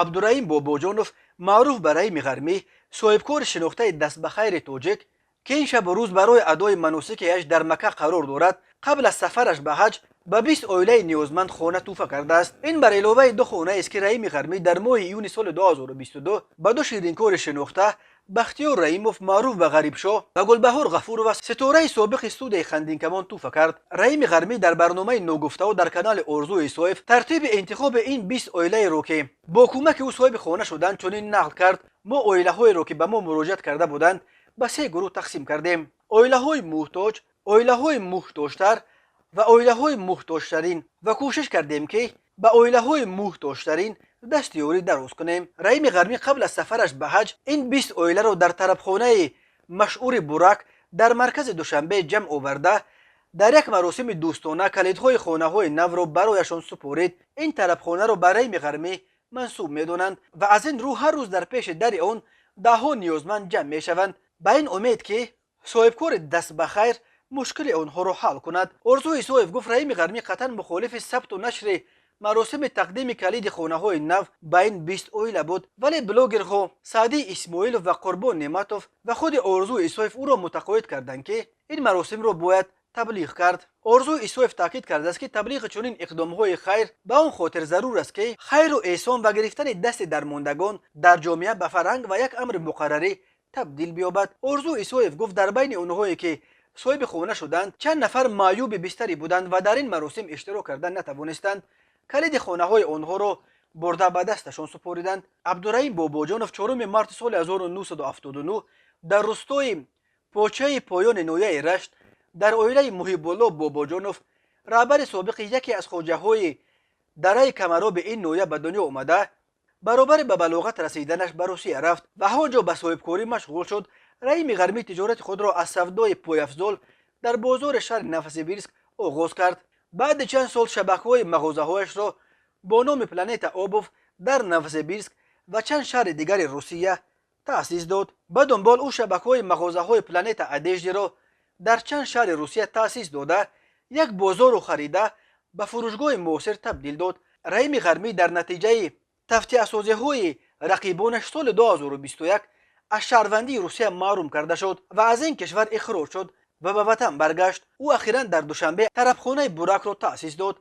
Абдураим Бобоҷонов, маъруф ба Раими Ғармӣ, соҳибкори шинохтаи дастбахайри тоҷик, ки ин шабу рӯз барои адои маносики ҳаҷ дар Макка қарор дорад, қабл аз сафараш ба ҳаҷ ба 20 оилаи ниёзманд хона тӯҳфа кардааст. Ин бар иловаи ду хонаест, ки Раими Ғармӣ дар моҳи июни соли 2022 ба ду ширинкори шинохта, Бахтиёр Раимов, маъруф ба Ғарибшоҳ, ва Гулбаҳор Ғафурова, ситораи собиқи студияи «Хандинкамон», тӯҳфа кард. Раими Ғармӣ дар барномаи «Ногуфтаҳо» дар канали Орзу Исоев тартиби интихоби ин 20 оилаеро, ки бо кӯмаки ӯ соҳиби хона шуданд, чунин нақл кард: «Мо оилаҳоеро, ки ба мо муроҷиат карда буданд, ба се гурӯҳ тақсим кардем: оилаҳои муҳтоҷ, оилаҳои муҳтоҷтар ва оилаҳои муҳтоҷтарин, ва кӯшиш кардем, ки ба оилаҳои муҳтоҷтарин дасти ёрӣ дароз кунем». Раими Ғармӣ қабл аз сафараш ба ҳаҷ ин 20 оиларо дар тарабхонаи машҳури «Бурак» дар маркази Душанбе ҷамъ оварда, дар як маросими дӯстона калидҳои хонаҳои навро барояшон супорид. Ин тарабхонаро ба Раими Ғармӣ мансуб медонанд ва аз ин рӯ ҳар рӯз дар пеши дари он даҳҳо ниёзманд ҷамъ мешаванд, ба ин умед, ки соҳибкори дастбахайр мушкили онҳоро ҳал кунад. Орзу Исоев гуфт, Раими Ғармӣ қатъан мухолифи сабту нашри маросими тақдими калиди хонаҳои нав ба ин 20 оила буд, вале блогерҳо Саъдӣ Исмоилов ва Қурбон Неъматов ва худи Орзу Исоев ӯро мутақоид карданд, ки ин маросимро бояд таблиғ кард. Орзу Исоев таъкид кардааст, ки таблиғи чунин иқдомҳои хайр ба он хотир зарур аст, ки хайру эҳсон ва гирифтани дасти дармондагон дар ҷомеа ба фарҳанг ва як амри муқаррарӣ табдил биёбад. Орзу Исоев гуфт, дар байни онҳое, ки соҳиби хона шуданд, чанд нафар маъюби бистарӣ буданд ва дар ин маросим иштирок карда натавонистанд. Калиди хонаҳои онҳоро бурда ба дасташон супориданд. Абдураим Бобоҷонов 4 марти соли 1979 дар рустои Почаи Поёни ноҳияи Рашт дар оилаи Муҳибулло Бобоҷонов, раҳбари собиқи яке аз хоҷаҳои дараи Камароби ин ноҳия, ба дунё омада, баробари ба балоғат расиданаш ба Русия рафт ва ҳамон ҷо ба соҳибкорӣ машғул шуд. Раими Ғармӣ тиҷорати худро аз савдои пойафзол дар бозори шаҳри Новосибирск оғоз кард. Баъди чанд сол шабакаҳои мағозаҳояшро бо номи «Планета Обувь» дар Новосибирск ва чанд шаҳри дигари Русия таъсис дод. Ба дунбол ӯ шабакаҳои мағозаҳои «Планета Одежды» ро дар чанд шаҳри Русия таъсис дода, як бозору харида ба фурӯшгоҳи муосир табдил дод. Раими Ғармӣ дар натиҷаи тафтиасозиҳои рақибонаш соли 2021 аз шаҳрвандии Русия маҳрум карда шуд ва аз ин кишвар ихроҷ шуд ва ба ватан баргашт. Ӯ ахиран дар Душанбе тарабхонаи «Буракро» таъсис дод.